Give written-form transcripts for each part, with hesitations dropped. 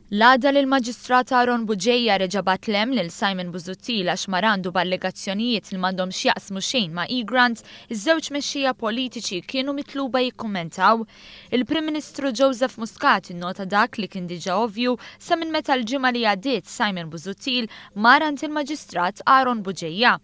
L-għada li l-Maġistrat Aaron Bugeja reġa' bagħat 'l hemm lil Simon Busuttil għax mar għandu b'allegazzjonijiet li m'għandhom x'jaqsmu xejn ma' Egrant, iż-żewġ mexxejja politiċi kienu mitluba jikkummentaw. Il-Prim Ministru Joseph Muscat innota dak li kien diġà ovvju sa minn meta l-ġimgħa li għaddiet Simon Busuttil mar għand il-Maġistrat Aaron Bugeja.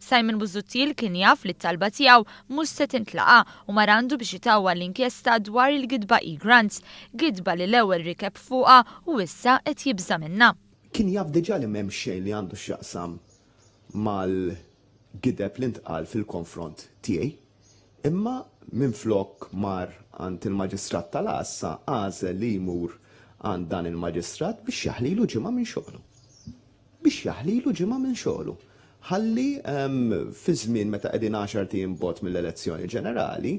Simon Busuttil kien jaf li t-talba tiegħu mhux se tintlaqa' u mar għandu biex itawwal l-inkjesta dwar il-gidba Egrant, gidba li l-ewwel rikeb fuqha u issa qed jibża' minnha. Kien jaf diġà li m'hemm xejn li għandu x'jaqsam mal-gideb li ntqal fil-konfront tiegħi, imma minflok mar għand il-Maġistrat tal-Għassa għażel li jmur għand dan il-Maġistrat biex jaħlilu ġimgħa minn xogħlu. biex jaħlilu ġimgħa minn xogħlu. Ħalli fi żmien meta qegħdin għaxart ijiem bogħod mill-elezzjoni ġenerali,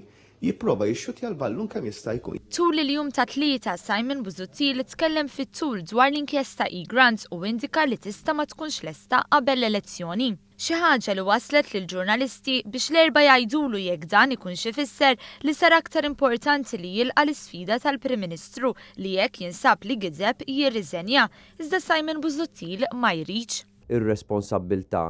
jipprova jixxuttja l-ballun kemm jista' jkun. Tul il-jum tat-Tlieta, Simon Busuttil tkellem fit-tul dwar l-inkjesta Egrant u indika li tista' ma tkunx lesta qabel l-elezzjoni. Xi ħaġa li wasslet lill-ġurnalisti biex l-Erbgħa jgħidulu jekk dan ikunx ifisser li sar aktar importanti li jilqa' l-isfida tal-Prim Ministru li jekk jinsab li gideb jirriżenja. Iżda Simon Busuttil ma jridx. Ir-responsabbiltà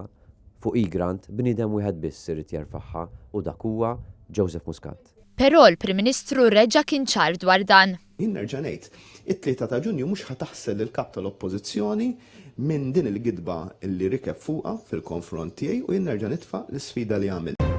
fuq Egrant bniedem wieħed biss irid jerfagħha u dak huwa Joseph Muscat. Però l-Prim Ministru reġa' kien ċar dwar dan. Jien nerġa' ngħid, it-Tlieta ta' Ġunju mhux ħa taħsel lill-Kap tal-Oppożizzjoni minn din il-gidba li rikeb fuqha fil-konfront tiegħi u jien nerġa' nitfa' l-isfida li għamilt.